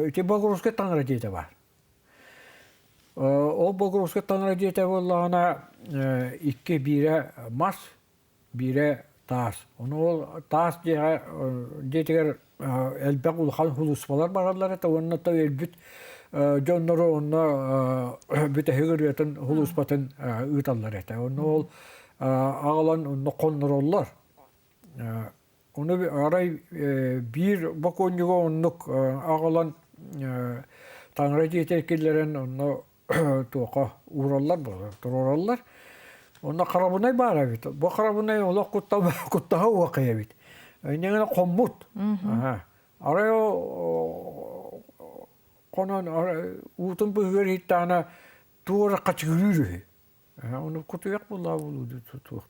Ити Боҕуруоскай таҥара дьиэтэ баар. Ол Боҕуруоскай таҥара дьиэтэ буоллаҕына икки биирэ мас, биирэ таас. Ону ол таас дьиэҕэ дьиэтигэр элбэх улахан сулууспалар бараллар этэ уонна то өлбүт дьоннору онно бүтэһик ырыатын сулууспатын ыыталлар этэ. Онно ол аҕалан онно хоннороллор. Ону арай биир бокуонньуга оннук аҕалан таҥара дьиэтигэр киллэрэн онно туохха уураллар буолар, туруораллар. Онно харабынай баар эбит. Бу харабынай олох куттаһа уокай эбит. Инньэ хоммут. Арай хонон уутун быһыгар иһиттэҕинэ туора хачыгырыыр үһү. Ону кутуйах буоллаа буолуу туох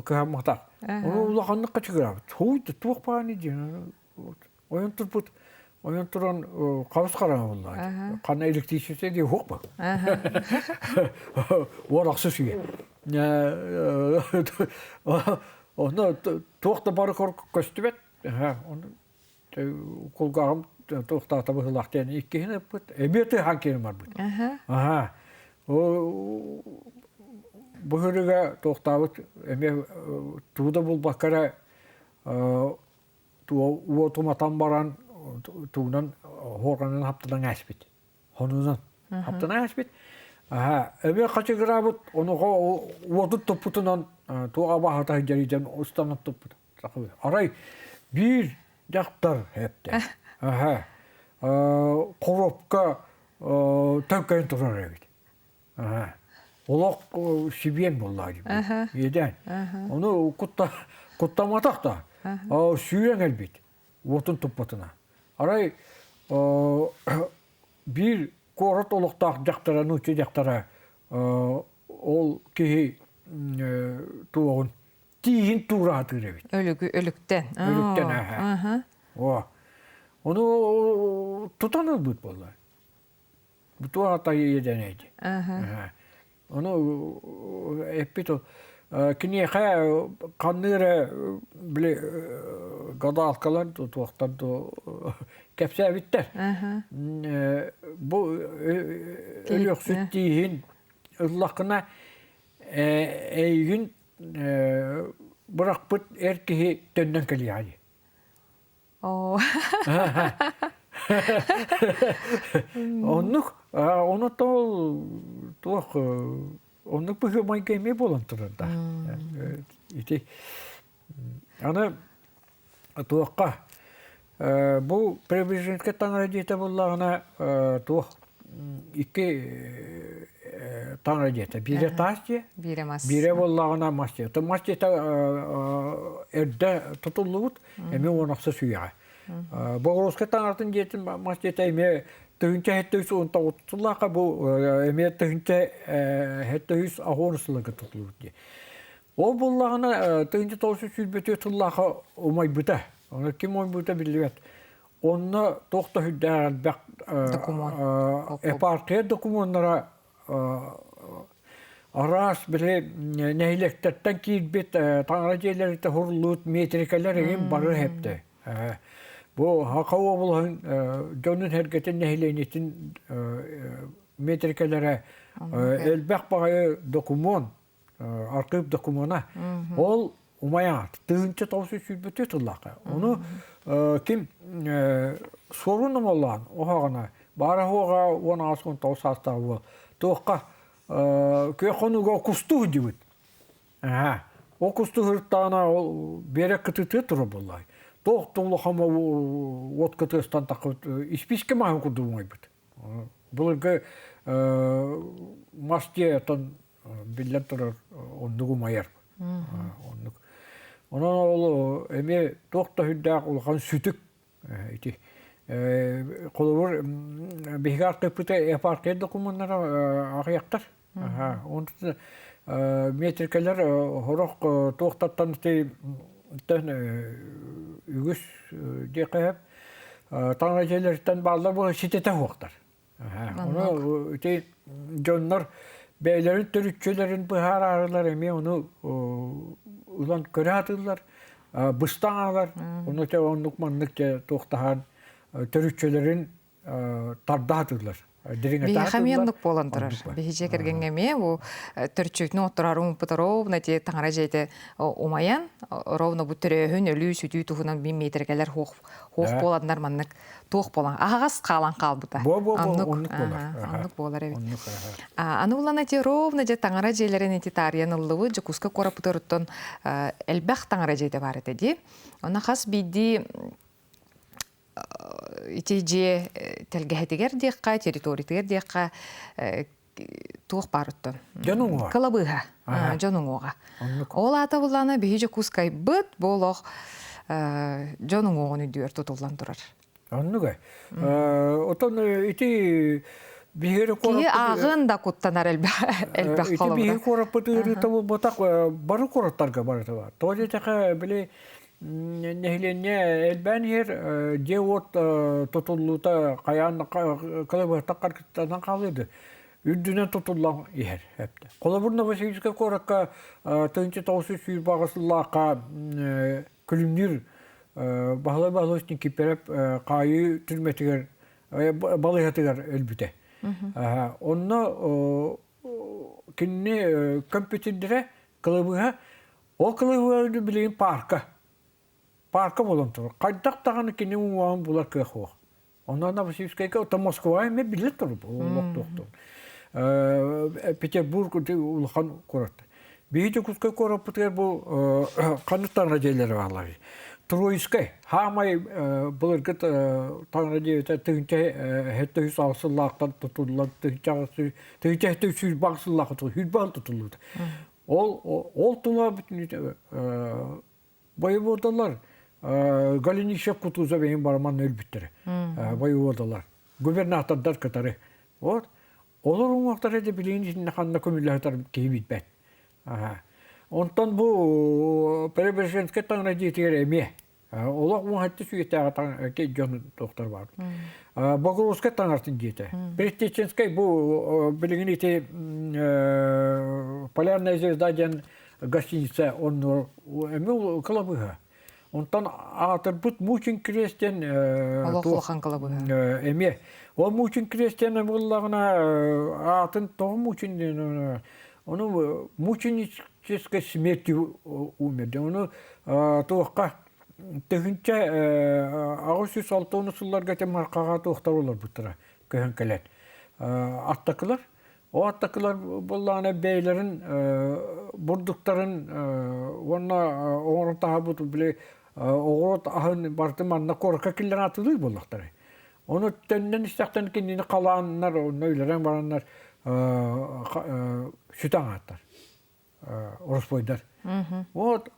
кыһамматах. Ону улаханнык хачыгыраабыт. Хуй туох бааны диэн ойон турбут ойон туран хабыс хараҥа буоллаа. Ханна электричество диye хук ба. Уорахсы сүе. Онно туох да бары көстүбэт. Ону кулгааҕым туохтаата быһыылаах диэн иккиһин ыппыт. Эмиэ тыаһаан киирэн барбыт. Аха. Бу һырыга туохтаабыт эмиэ тугу да булбакка эрэ уоту матан баран тугунан хуорҕанынан хаптанан ааспыт. Хонунан хаптанан ааспыт. Аха, эмиэ хачыгыраабыт, онуоха уотун туппутунан туох абааһыта сылдьар устанан туппут. Арай биир дьахтар эптэ. Аха. Коробка төҥкөйөн турар эбит. Аха. Олох сибиэн буоллаа дии. Иэдээн. Ону куттамматах да. Сүүрэн кэлбит. Уотун туппатына. Арай биир куорат олохтоох дьахтара, нуучча дьахтара ол киһи туоҕун тииһин туураатыыр эбит. Өлүгү өлүктэн. Өлүктэн аха. О. Ону тутан ылбыт буолла. Бу туох атай иэдэнэйди. Ону эппит киниэхэ ханнык эрэ били гадалкалар туохтар кэпсээбиттэр. Бу өлүөхсүт тииһин ыллаххына эйигин бырахпыт эр киһи төннөн кэлиэҕэ дии. Оннук ону ол туох оннук быһыы майгы эмиэ буолан турар да. Ити аны туохха бу Преображенскай таҥара дьиэтэ буоллаҕына туох икки таҥара дьиэтэ биирэ таас дьиэ биирэ мас биирэ буоллаҕына мас дьиэ мас дьиэтэ эрдэ тутуллубут эмиэ уон ахсыс үйэҕэ Боҕуруоска таҥаратын дьиэтин мас дьиэтэ эмиэ тыһыынча сэттэ үс уон тоҕус сыллаахха бу эмиэ тыһыынча сэттэ үс аҕыс сылларга тутуллубут дии Ол буоллаҕына 1924 сыллаахха умайбыта. Ону ким умайбыта биллибэт. Онно туох да сүрдээх элбэх епархия докумуоннара араас били нэһилиэктэртэн киирбит таҥара дьиэлэриттэн хуруллубут метрикэлэр эҥин бары хэптэ. Бу Саха уобалаһын дьонун-сэргэтин нэһилиэнньэтин метрикэлэрэ элбэх баҕайы докумуон архыып докумуона. Ол умайаат 1924 сыллаахха. Ону ким суорун омоллоон оһоҕуна баара-суоҕа 18-19 саастаах уол туохха күөх хонууга кустуу сылдьыбыт. Ол кустуу сырыттаҕына ол биэрэк кытыытыгар турар буоллаҕай. Туох да улахан уот кытыастан таххыбыт испиискэ маһын курдук умайбыт. Былыргы мас дьиэ оттон биллэн турар оннук умайар. Оннук. Онон ол эмиэ туох да сүрдээх улахан сүтүк ити холобур биһиги архыыппыта епархия докумуоннара аҕыйахтар. Онтон метрикэлэр сорох туохтартан үгүс диэххэ сөп. Таҥара дьиэлэриттэн бааллар буолан ситэтэ суохтар. Ону ити дьоннор бэйэлэрин төрүччүлэрин быһаараарылар эмиэ ону ылан көрө сатыыллар, быстаҥалар, ону оннук маннык туохтаһан төрүччүлэрин тарда сатыыллар. Биһиэхэ эмиэ оннук буолан турар. Биһи дьиэ кэргэҥҥэ эмиэ бу төрчүтүн отторорун ровно ти таҥара дьиэтэ умайан, ровно бу төрөөһүн, өлүү, сүтүү туһунан бин миэтэркэлэр хуох хуох буоланнар маннык туох буолан аһаҕас хаалан хаалбыта. Оннук буолар. Оннук буолар эбит. Аны булан эти ровно дьэ таҥара дьиэлэрин ити таарыйан ыллыбыт Дьокуускай куораппытыттан элбэх таҥара дьиэтэ баар этэ дии. Онно хас биирдии ити дьиэ тэлгэһэтигэр диэххэ, территориятыгар диэххэ туох баар оттон? Дьон уҥуоҕа. Кылабыыһа. Дьон уҥуоҕа. Ол аата буллаана биһи Дьокуускайбыт бу олох дьон уҥуоҕун үрдүгэр тутуллан турар. Оннуга. Отон ити биһиги Киһи ааҕын да куттанар элбэх элбэх Ити биһиги куораппыт ыарыыта буолбатах бары куораттарга барыта бар. Тоҕо диэтэххэ били нэһилиэнньэ элбээн иһэр, дьиэ-уот тутуллуута хайаан кылабыһаттан харгыстанан хаалыыды. Үрдүнэн тутуллан иһэр эптэ. Холобур, Новосибирскай куоракка 1928 сыллаахха Күлүмнүүр Баһылай Баһылович Никифоров хаайыы түрмэтигэр балыыһатыгар өлбүтэ. Онно кинини көмпүтүрдэрэ кылабыыһа Ол кылыһыгар билигин паарка. Паарка буолан турар. Хайдах даҕаны кини уҥуоҕун булар кыах суох. Онон Новосибирскайга, оттон Москваҕа эмиэ биллэ турар олохтоохтор. Петербург улахан куорат. Биһи Дьокуускай куораппытыгар бу ханнык таҥара дьиэлэрэ бааллар? Троицкай, хаамай былыргы таҥара дьиэтэ тыһыынча сэттэ сүүс аҕыс сыллаахтан тутуллан тыһыынча 1728 сыллаахха сүүрбэ тутуллубута. Ол ол тула воеводалар Голенищев Кутузов иһин бараман өлбүттэрэ. Воеводалар, губернатордар кытары. Вот. Олор уҥуохтара да билигин итиннэ ханна көмүллэ сытар киһи билбэт. Онтон бу Преображенскай таҥара дьиэтигэр эмиэ Олох уҥуһаччы сүөтээҕи дьон туохтар баар. Богородскай таҥаратын дьиэтэ. Предтеченскай бу билигин ити Полярная звезда диэн гостиница оннугар эмиэ кылабыыһа. Онтон аатырбыт Мучин крест диэн Олох улахан кылабыыһа. Эмиэ. Ол Мучин крест диэн буоллаҕына аатын тоҕо Мучин диэн ону мученической смертью умер. Ону туохха тыһыынча 860 сылларга этим маркаҕа туохтар олорбуттара көһөн кэлэн аттакылар ол аттакылар буоллаҕына бэйэлэрин бурдуктарын уонна оҥорон таһаарбыт били оҕуруот аһын барытын манна куоракка киллэрэн атыылыыр буоллахтара Ону төннөн истэхтэн кинини халааннар, онно үлэрэн бараннар сүтэн ааттар, ороспуойдар. Вот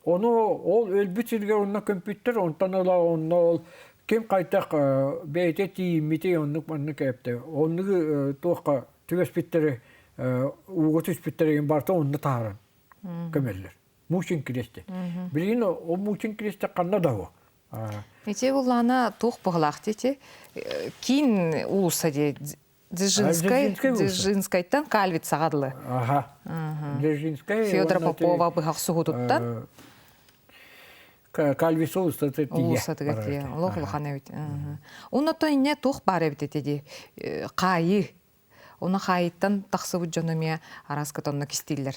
ону ол өлбүт сиригэр онно көмпүттэр, онтон ыла онно ол ким хайдах бэйэтэ тиийиммитий оннук маннык эптэ. Оннугу туохха түбэспиттэри ууга түспүттэрин барыта онно таһааран көмөллөр. Мучин кресте. Билигин ол Мучин кресте ханна да суох. Ити буллаана туох быһылаах ити киин уулусса дии Дзержинскай Дзержинскайтан Кальвицаҕа дылы. Аха. Дзержинскай Федор Попова быһах суһутуттан Кальвица уулуссатыгар тиийэ. Уулуссатыгар тиийэ. Олох улахан эбит. Оннотон инне туох баар эбит ити дии хаайыы. Ону хаайыттан тахсыбыт дьон эмиэ араас онно кистииллэр.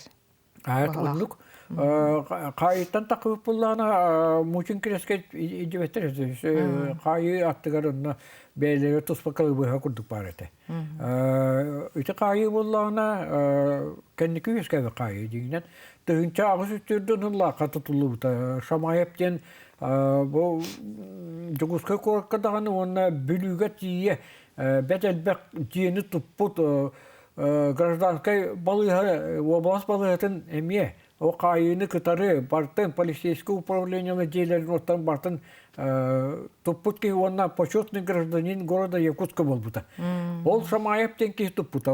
Оннук хаайыттан тахсыбыт буоллаҕына Мучин Кирэскэ илдьибэттэр хаайыы аттыгар онно бэйэлэрэ туспа кылыбыһа курдук баар этэ. Ити хаайыы буоллаҕына кэнники үөскээбит хаайыы дьиҥинэн 1804 сыллаахха тутуллубута. Шамаев диэн бу Дьокуускай куоракка даҕаны уонна Бүлүүгэ тиийэ бэрт элбэх дьиэни туппут гражданскай балыыһа уобалас балыыһатын эмиэ ол хаайыыны кытары бартын полицейскай управлениелар дьиэлэрин оттон бартын туппут киһи уонна почетный гражданин города Якутска буолбута. Ол Шамаев диэн киһи туппута.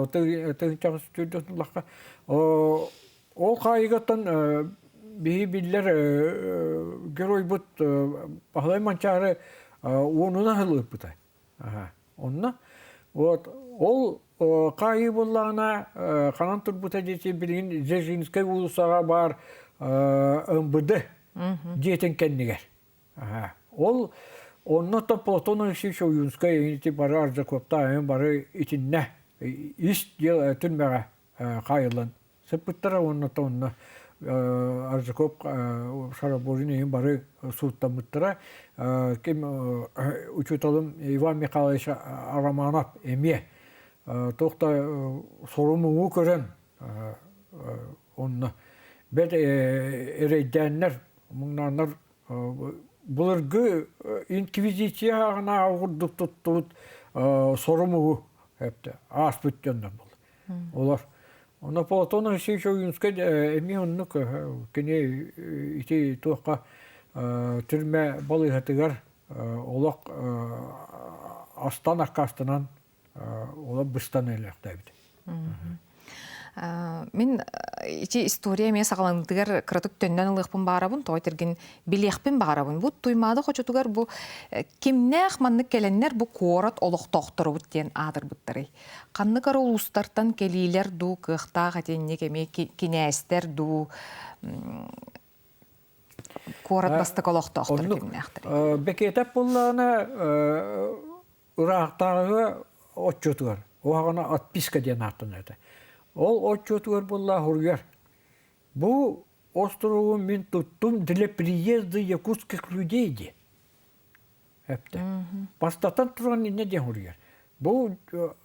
Ол хаайыгаттан биһи биллэр геройбут Баһылай Манчаары уонунан сыл ыыппыта. Онно вот ол хаайыы буоллаҕына ханан турбута диэти билигин Дзержинскэй уулуссаҕа баар МВД дьиэтин кэннигэр. Ол Онно Платон Алексеевич Ойуунскай ити бары Аржаковтаах бары итиннэ ис түрмэҕэ хаайыллан сыппыттара уонна онно Аржаков Шараборин иһин бары сууттаммыттара. Ким учууталым Иван Михайлович Романов эмиэ туох да сору-муҥу көрөн онно бэт эрэйдээннэр муҥнааннар былыргы инквизиция аҕынааҕы курдук туттубут сору-муҥу ааспыт дьоннор буолла. Олор. Онно Платон Алексеевич Ойуунскай эмиэ оннук кини ити туохха түрмэ балыыһатыгар олох астан аккаастанан олох быстан өлүөхтээбит. Мин ити история эмиэ саҕаланыытыгар кыратык төннөн ылыахпын баарабын, тоҕо этэргин билиэхпин баҕарабын. Бу Туймаада хочотугар бу кимнээх маннык кэлэннэр бу куорат олохтоохторобут диэн аатырбыттарый? Ханнык эрэ улуустартан кэлиилэр дуу, кыахтаах итинник эмиэ кинээстэр дуу, куорат бастакы олохтоохторо кимнээхтэрий? Бэкиэтэп буоллаҕына ыраахтааҕыга отчуотугар, уһаҕана отписка диэн ааттанар этэ. Ол отчуотугар буолла суруйар. Бу острову мин туттум для приезда якутских людей диэн. Эптэ. Бастатан туран инньэ диэн суруйар. Бу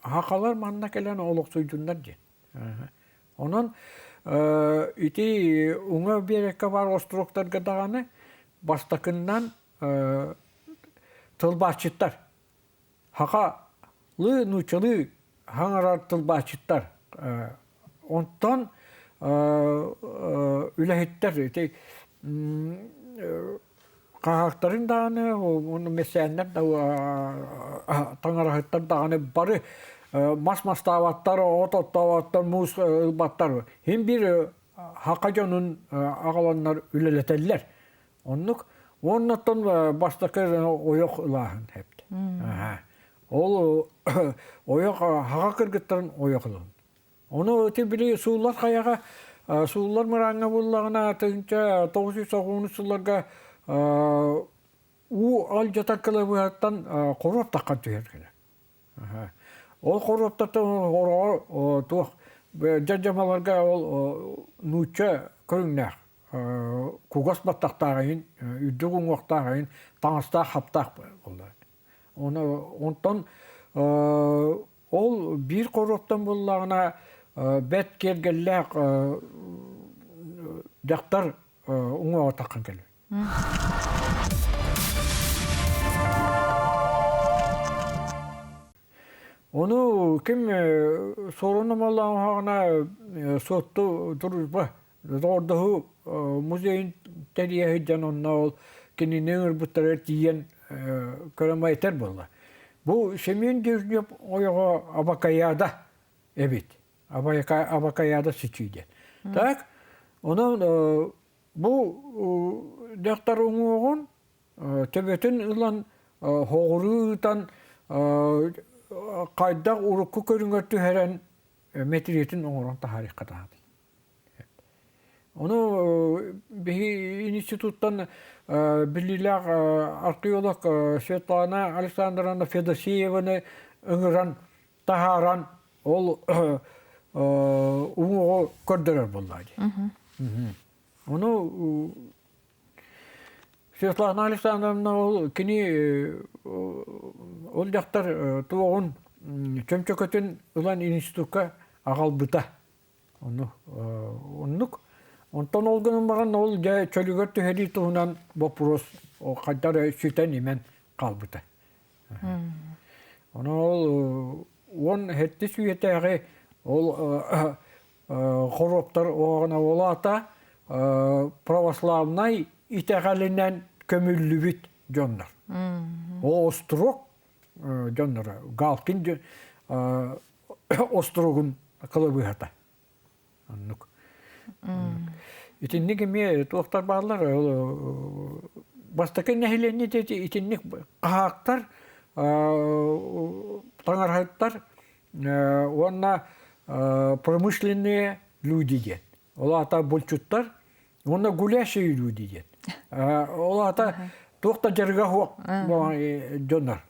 хахалар манна кэлэн олохсуйдуннар диэн. Онон ити уҥа биэрэккэ баар островтарга даҕаны бастакыннан тылбаасчыттар хахалыы нууччалыы хаҥарар тылбаасчыттар онтон үлэһиттэр ити хаһаактарын даҕаны уонна мэссээннэр да таҥараһыттар даҕаны бары мас мастаабаттар от оттооботтор муус ылбаттар син биир хака дьонун аҕаланнар үлэлэтэллэр Оннук. Уоннаттан бастакы ойох ылааһын эбит. Ол ойох хаҕа кыргыттарын ойох ылан. Ону ити били сууллар хайаҕа сууллар мырааҥҥа буллаҕына 1990 сылларга уу алдьатар кылабыһаттан хоруоп таххан түһэр гына. Ол хоруоптартан хороҕор туох дьадьамаларга ол нуучча көрүҥнээх кугас баттахтаах иһин, үрдүк уҥуохтаах иһин таҥастаах хаптаах буолла. Оны онтон ол биир хоруоптан буллаҕына бэт киэргэллээх дьахтар уҥуоҕа таххан кэлэр. Ону ким суорун омоллооһоҕуна суотту дружба доҕордоһуу музейын тэрийэ сылдьан онно ол кинини ыҥырбыттарыгар тиийэн көрөн этэр буолла. Бу Семен Дежнев ойоҕо Абакаяда эбит. Абакаяда Сычи диэн. Так, онон бу дьахтар уҥуоҕун төбөтүн ылан хоҕуруу ыытан хайдах урукку көрүҥэр түһэрэн мэтириэтин оҥорон таһаарыахха таһаатын. Ону биһи институттан биллиилээх археолог Светлана Александровна Федосееваны ыҥыран таһааран ол уҥуоҕу көрдөрөр буолла дии. Ону Светлана Александровна ол кини ол дьахтар туоҕун чөмчөкөтүн ылан институкка аҕалбыта. Ону оннук. Онтон ол гынан баран ол дьэ чөлүгэр түһэрии туһунан боппуруос хайдах эрэ сүтэн-имэн хаалбыта. Онон ол 17 үйэтээҕи ол хоруоптар оҕоҕуна ол аата православнай итэҕэлинэн көмүллүбүт дьоннор. Ол острог дьонноро Галкин остуругун кылабыыһата. Оннук. Итинник эмиэ туохтар бааллар бастакы нэһилиэнньэ итинник хаһаактар таҥараһыттар уонна промышленные люди диэн. Ол аата булчуттар уонна гулящие люди диэн. Ол аата Туох да дьарыга суох дьоннор.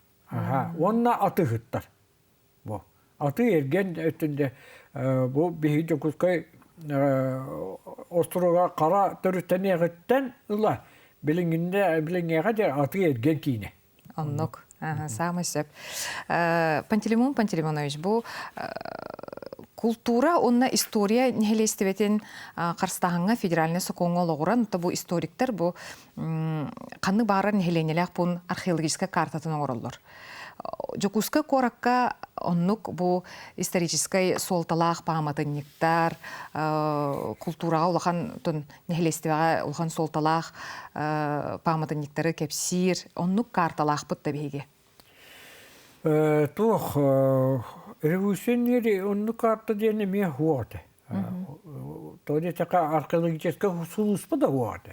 Уонна атыыһыттар. Бу атыы-эргиэн өттүндэ бу биһиги Дьокуускай остуруга хара төрүттэниэҕиттэн ыла билиҥҥиннэ билиҥҥиэхэ диэри атыы-эргиэн киинэ. Оннук. Саамай сөп. Пантелеймон Пантелеймонович, бу култуура уонна история нэһилиэстибэтин харыстааһыҥҥа федеральнай сокуоҥҥа олоҕуран, бу историктар бу ханнык баарар нэһилиэнньэлээх пуун археологическай картатын оҥороллор. Дьокуускай куоракка оннук бу историческай суолталаах пааматынньыктар, култуураҕа улахан нэһилиэстибэҕэ улахан суолталаах пааматынньыктары кэпсиир оннук карталаахпыт да биһиги. Туох революционнер оннук карта диэн эмиэ суох этэ. Тоҕо диэтэххэ археологическай сулууспа да суох этэ.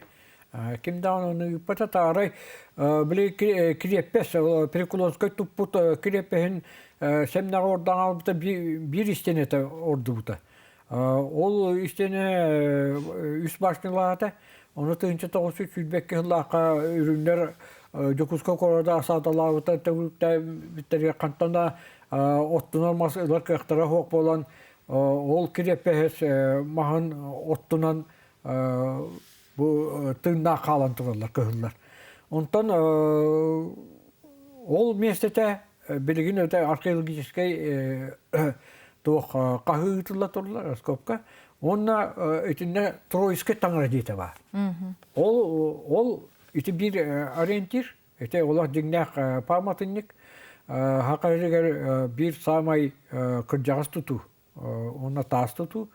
Ким даҕаны ону ыыппата таарай били кириэппэс Приколонскай туппут кириэппэһин сэмнэҕэ ордон аҕалбыта биир истиэнэтэ ордубута. Ол истиэнэ үс башнялаата. Ону 1922 сыллаахха үрүҥнэр Дьокуускай куората асааталаабыта төгүрүктээбиттэригэр хантан да оттунар мас ылар кыахтара суох буолан ол кириэппэһэс маһын оттунан бу тыыннаах хаалан тураллар кыһыллар. Онтон ол миэстэтэ билигин өтө археологическай туох хаһыы ыытылла турла раскопка уонна итиннэ Троицкай таҥара диэтэ баар. Ол ол ити биир ориентир, ити олох дьиҥнээх пааматынньык Саха сиригэр биир саамай кырдьаҕас тутуу уонна таас тутуу.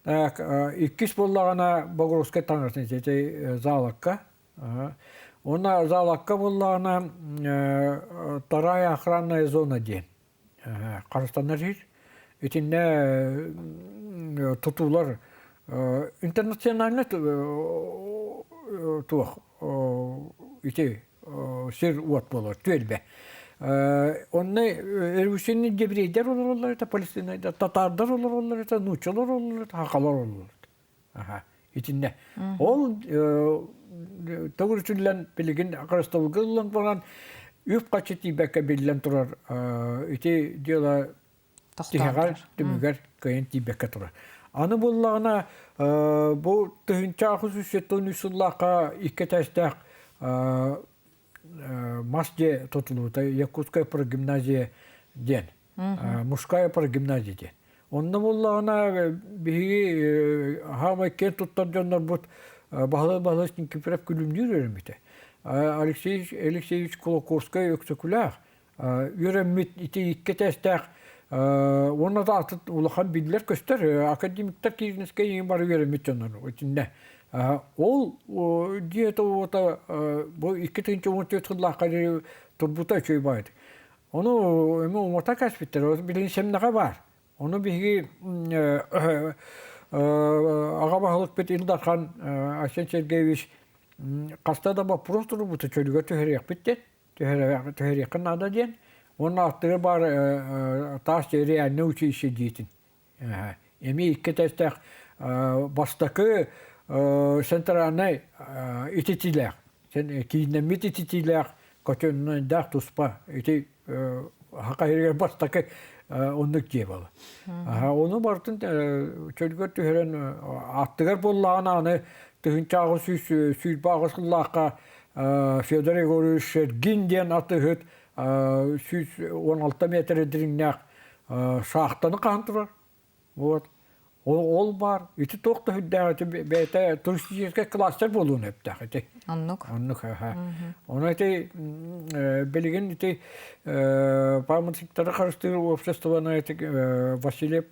Иккис буоллаҕына Боҕуруоскай таҥаратын ити Заалакка. Уонна Заалакка буоллаҕына вторая охранная зона диэн харыстанар сир. Итиннэ тутуулар интернациональный туох ити сир-уот буолар, түөлбэ. Онно революционный еврейдэр олороллор этэ, палестинайдар, татаардар олороллор этэ, нууччалар олороллор этэ, хахалар олороллор этэ. Аха, итиннэ. Ол төгүрүчүллэн билигин Христовга ыллан баран үп-харчы тиийбэккэ биллэн турар ити дьыала тиһэҕэр түмүгэр кыайан тиийбэккэ турар. Аны буоллаҕына бу 1873 сыллаахха икки этээстээх мас дьиэ тутуллубута Якутская прогимназия диэн мужская прогимназия диэн. Онно буоллаҕына биһиги хаамай киэн туттар дьоннорбут Баһылай Баһылайович Никифоров күлүмнүүр үөрэммитэ. Алексей Алексеевич Кулаковскай Өксөкүлээх үөрэммит ити икки этээстээх уонна да атын улахан биллэр-көстөр академиктар Киринскэй иҥин бары үөрэммит дьоннор итиннэ ол дьиэтэ уота бу 2014 сыллаахха диэри турбута үчүгэй баайдык ону эми умата кэспиттэр билигин сэмнэҕэ баар ону биһиги аҕа баһылыкпыт Ил Дархан Айсен Сергеевич хаста да боппуруос турбута чөлүгэр түһэриэхпит диэн түһэриэххин наада диэн уонна аттыгар баар таас реальнай училище диэтин эмиэ икки этээстээх бастакы центральнай ититиилээх кииннэммит ититиилээх котельнайдаах туспа ити Саха сиригэр бастакы оннук дьиэ буолар. Ону барытын чөлүгэр түһэрэн аттыгар буоллаҕына аны 1828 сыллаахха Федор Егорович Шергин диэн атыыһыт 116 метр дириҥнээх шахтаны хаһан турар. Вот. Ол, баар. Ити туох да сүрдээх ити бэйэтэ туристическай кластер буолуон сөптөөх ити. Оннук. Оннук, аха. Ону ити билигин ити памятниктары харыстыыр обществоны ити Васильев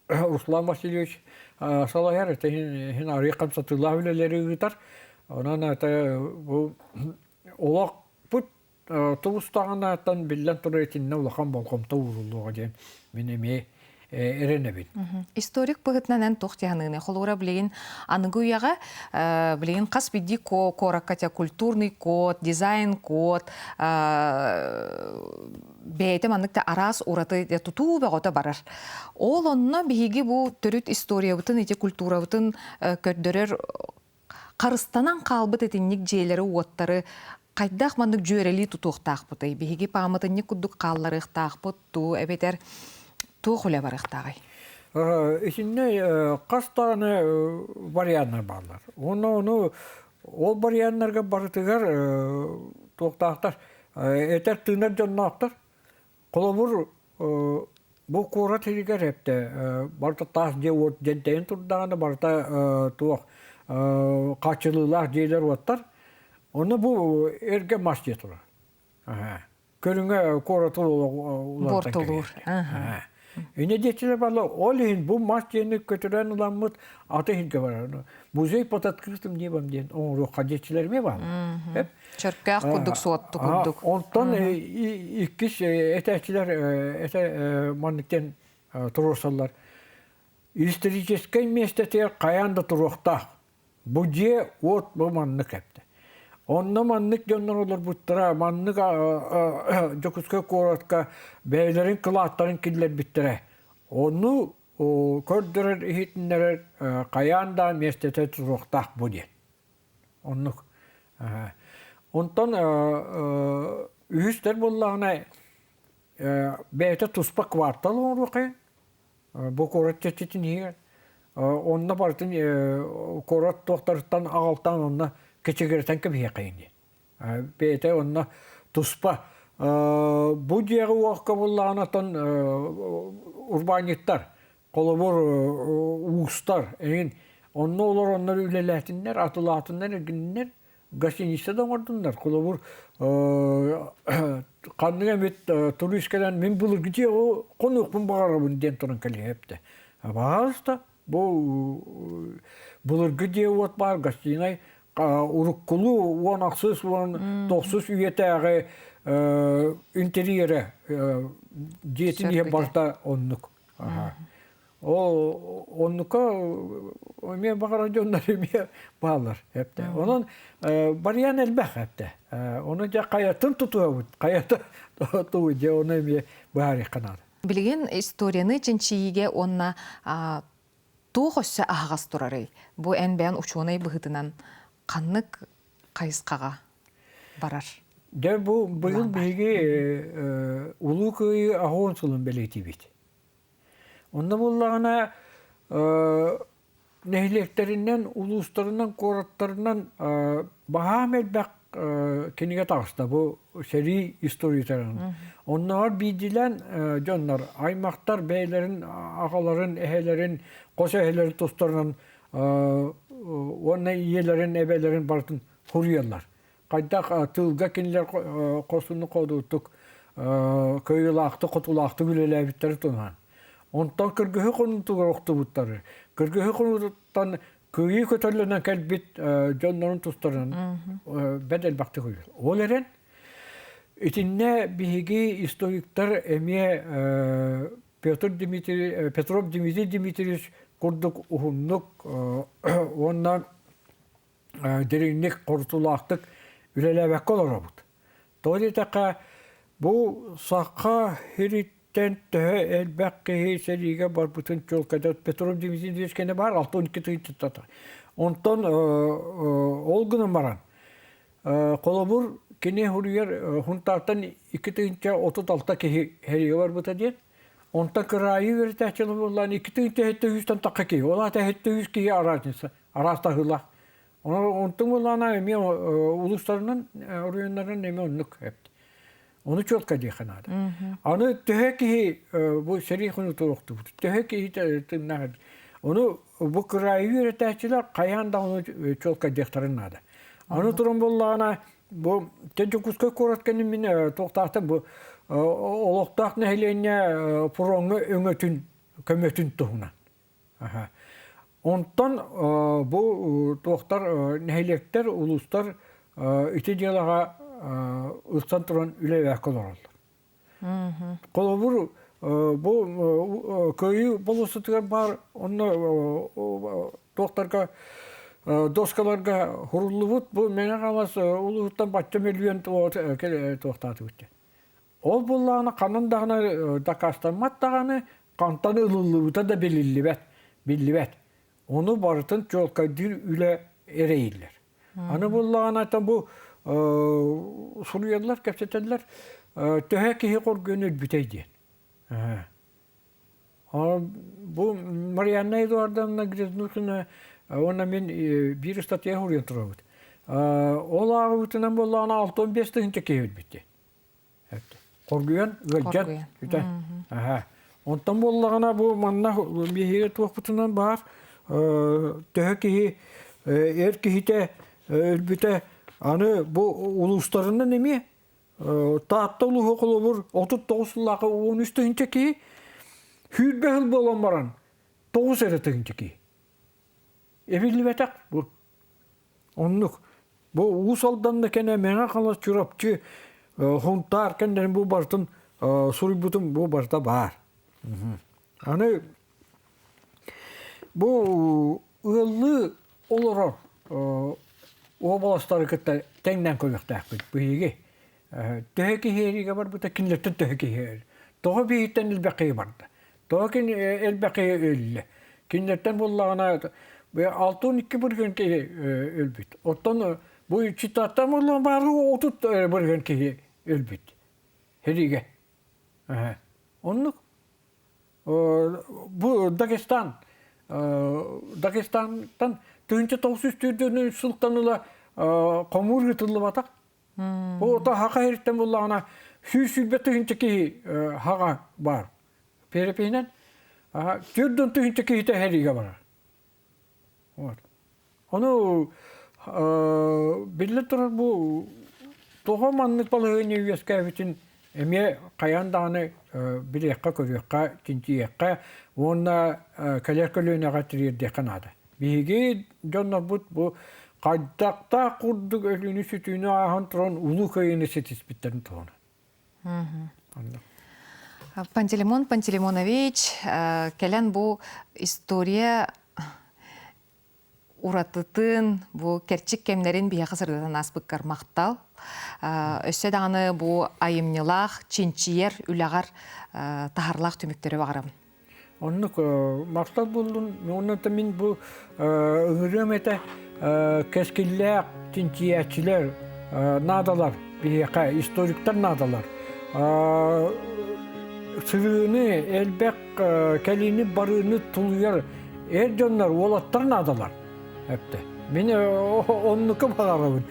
Руслан Васильевич салайар, это иһин арыый хамсатыылаах үлэлэри ыытар. Онон это бу олохпут тубустаҕынааттан биллэн турар итиннэ улахан болҕомто ууруллуоҕа диэн мин эмиэ эрэнэбин. Историк быһыытынан эн туох дии Холура билигин аныгы үйэҕэ билигин хас биирдии куоракка культурный код, дизайн код бэйэтэ маннык да араас ураты тутуу бөҕөтө барар. Ол онно биһиги бу төрүт историябытын, ити культурабытын көрдөрөр харыстанан хаалбыт итинник дьиэлэри-уоттары Хайдах маннык дьүөрэлии тутуохтаахпытый? Биһиги пааматынньык курдук хаалларыахтаахпыт дуу, эбэтэр туох үлэ барыахтааҕый? Итиннэ хас даҕаны варианнар бааллар. Уонна ону ол варианнарга барытыгар туохтаахтар этэр тыынар дьонноохтор. Холобур, бу куорат иһигэр эптэ барыта таас дьиэ уот дьэнтэйэн турдаҕына барыта туох хааччылыылаах дьиэлэр уоттар. Ону бу эргэ мас дьиэ турар. Көрүҥэ куораты уларытан Бортолуур. Инэ диэччилэр бааллар, ол иһин бу мас дьиэни көтүрэн ыламмыт аты иһингэ барар. Музей под открытым небом диэн оҥоруохха диэччилэр эмиэ бааллар. Чөркөөх курдук, суотту курдук. Онтон иккис этээччилэр этэ маннык диэн туруорсаллар. Историческай миэстэтигэр хайаан да туруохтаах. Бу дьиэ уот бу маннык эптэ. Онно маннык дьоннор олорбуттара, маннык Дьокуускай куоратка бэйэлэрин кылааттарын киллэрбиттэрэ. Ону көрдөрөр, иһитиннэрэр хайаан да миэстэтэ туруохтаах бу диэн. Оннук. Онтон үһүстэр буоллаҕына бэйэтэ туспа квартал оҥоруоххайын. Бу куорат чэрчитин иһигэр. Онно барытын куорат туохтарыттан аҕалтаан онно кэчигирэтэн кэбиһиэххэйин диэн. Бэйэтэ онно туспа бу дьиэҕэ уохка буллаҕына оттон урбаанньыттар Холобур, уустар эҥин онно олороннор үлэлээтиннэр, атылаатыннар, эргиннэр, гостиница да оҥордуннар. Холобур, ханнык эмит турист кэлэн мин былыргы дьиэҕэ хонуохпун баҕарабын диэн туран кэлиһэптэ. Баҕаста бу былыргы дьиэ уот баар гостинай уруккулуу 10 10 90 үйэтээҕи интерьерэ дьиэтин иһэ барыта оннук. Ол оннука эмиэ баҕарар дьоннор эмиэ бааллар эптэ. Онон барыйан элбэх эптэ. Ону дьэ хайатын тутуһабыт, хайата туу дьэ ону эмиэ быһаарыахха наада. Билигин историяны чинчийиигэ уонна туох өссө аһаҕас турарый? Бу эн бэйэн учуонай быһыытынан ханнык хайысхаҕа барар? Дьэ бу быйыл биһиги Улуу Кыайыы аһуон сылын бэлиэтиибит. Онно буоллаҕына нэһилиэктэринэн, улуустарынан, куораттарынан баһаам элбэх кинигэ таҕыста бу сэрии историятынан. Оннооҕор биирдиилээн дьоннор, аймахтар бэйэлэрин аҕаларын, эһэлэрин, хос эһэлэрин тустарынан уонна ийэлэрин, эбэлэрин барытын суруйаллар. Хайдах тылга кинилэр хорсуннук хоодуутук кыайыылаахтык, хотуулаахтык үлэлээбиттэрин туһунан. Онтон кыргыһы хонуутугар охтубуттары, кыргыһы хонуутуттан кыайыы көтөллөнөн кэлбит дьоннорун тустарынан бэрт элбэхтик үһү. Ол эрэн итиннэ биһиги историктар эмиэ Петр Дмитрий, Петров Дмитрий Дмитриевич курдук уһуннук уонна дириҥник, хорутуулаахтык үлэлээбэккэ олоробут. Тоҕо диэтэххэ, бу саха сириттэн төһө элбэх киһи сэриигэ барбытын чуолкайдат Петров Дмитриевич кэннэ баар 62 тыһыынчаттан. Онтон ол гынан баран, холобур, кини суруйар Хунтаартан 2 036 киһи сэриигэ барбыта диэн. Онтон кыраайы үөрэтээччилэр буоллаан 2700 тахха киһи. Ол аата 700 киһи разница, араастаһыылаах. Онтон буоллаҕына эмиэ улуустарынан, оройуоннарынан эмиэ оннук эбит. Ону четко диэххэ наада. Аны төһө киһи бу сэрии хонуутугар охтубут, төһө киһи тыыннаах эбит. Ону бу кыраайы үөрэтээччилэр хайаан да ону четко диэхтэрин наада. Аны туран буоллаҕына бу Дьокуускай куорат кэннин мин туохтаахтан бу олохтоох нэһилиэнньэ фроҥҥа өҥөтүн көмөтүн туһунан. Онтон бу туохтар нэһилиэктэр, улуустар ити дьыалаҕа ылсан туран үлэлээххэ олороллор. Холобур, бу Кыайыы болуоссатыгар баар онно туохтарга доскаларга суруллубут бу Мэҥэ Хаҥалас улууһуттан бачча мөлүйүөн туохтаатыбыт диэн. Ол буоллаҕына ханан даҕаны дакаастаммат даҕаны, хантан ылыллыбыта да билиллибэт, биллибэт. Ону барытын чуолкайдыыр үлэ эрэйиллэр. Аны буоллаҕына бу суруйаллар, кэпсэтэллэр төһө киһи хоргуйан өлбүтэй диэн. Бу Марианна Эдуардовна Грязнухина уонна мин биир ыстатыйа суруйан турабыт. Ол ааҕыбытынан буоллаҕына 65 тыһыынча киһи өлбүт диэн. Хоргуйан, ыалдьан, бүтэн. Онтон буоллаҕына бу манна биһиги туохпутунан баар төһө киһи эр киһитэ өлбүтэ аны бу улуустарынан эмиэ Таатта улууһа холобур 39 сыллаахха 13 тыһыынча киһи 20 сыл буолан баран 9 эрэ тыһыынча киһи. Эбиллибэтэх бу. Оннук. Бу Уус Алданна кэнэ Мэҥэ Хаҥалас Чурапчы Хунтаар кэннэрин бу барытын суруйбутум бу барыта баар. Аны бу ыаллыы олорор уобаластары кытта тэҥнээн көрүөхтээхпит биһиги. Төһө киһи эриигэ барбыта кинилэртэн төһө киһи Тоҕо биһиттэн элбэх киһи барда? Тоҕо кини элбэх киһи өллө? Кинилэртэн буоллаҕына 62 быргын киһи өлбүт. Оттон бу читаттан буоллаҕына баары 30 быргын киһи өлбүт. Сэриигэ. Оннук. Бу Дагестан Дагестантан 1904 сылтан ыла хомуур ыытыллыбатах. Бу ото хака иһиттэн буллаҕына 120 тыһыынча киһи хаҕа баар. Перепиһинэн 4 тыһыынча киһитэ сэриигэ барар. Вот. Ону биллэн турар бу тоҕо маннык балаһыанньа үөскээбитин эмиэ хайаан даҕаны билиэххэ, көрүөххэ, чинчийиэххэ уонна кэлэр көлүөнэҕэ тириэрдиэххэ наада. Биһиги дьоннорбут бу хайдахтаах курдук өлүүнү-сүтүүнү ааһан туран улуу кыайыыны ситиспиттэрин туһунан. Пантелеймон Пантелеймонович кэлэн бу история уратытын, бу кэрчик кэмнэрин биһиэхэ сырдатан ааспыккар махтал. Өссө даҕаны бу айымньылаах, чинчийэр үлэҕэр таһарлаах түмүктэри баҕарабын. Оннук махтал буоллун. Онон мин бу ыҥырыам этэ кэскиллээх чинчийээччилэр наадалар биһиэхэ, историктар наадалар. Сырыыны, элбэх кэлиини барыыны тулуйар эр дьоннор, уолаттар наадалар. Эптэ. Мин оннука баҕарабын.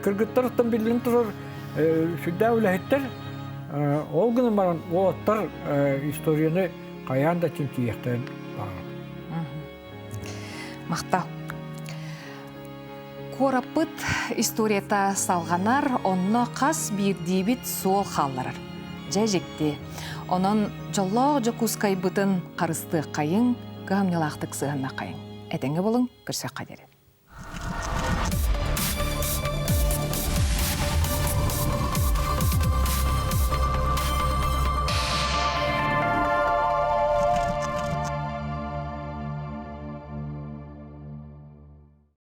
Кыргыттарыттан биллэн турар сүрдээх үлэһиттэр. Ол гынан баран уолаттар историяны хайаан да чинчийиэхтэрин баҕарабын. Махтал. Куораппыт историята салҕанар, онно хас биирдиибит суол хаалларар. Дьэ дьикти. Онон дьоллоох Дьокуускайбытын харыстыаххайыҥ, кыһамньылаахтык сыһыннаххайыҥ. Этэҥҥэ булуҥ, көрсүөххэ диэри.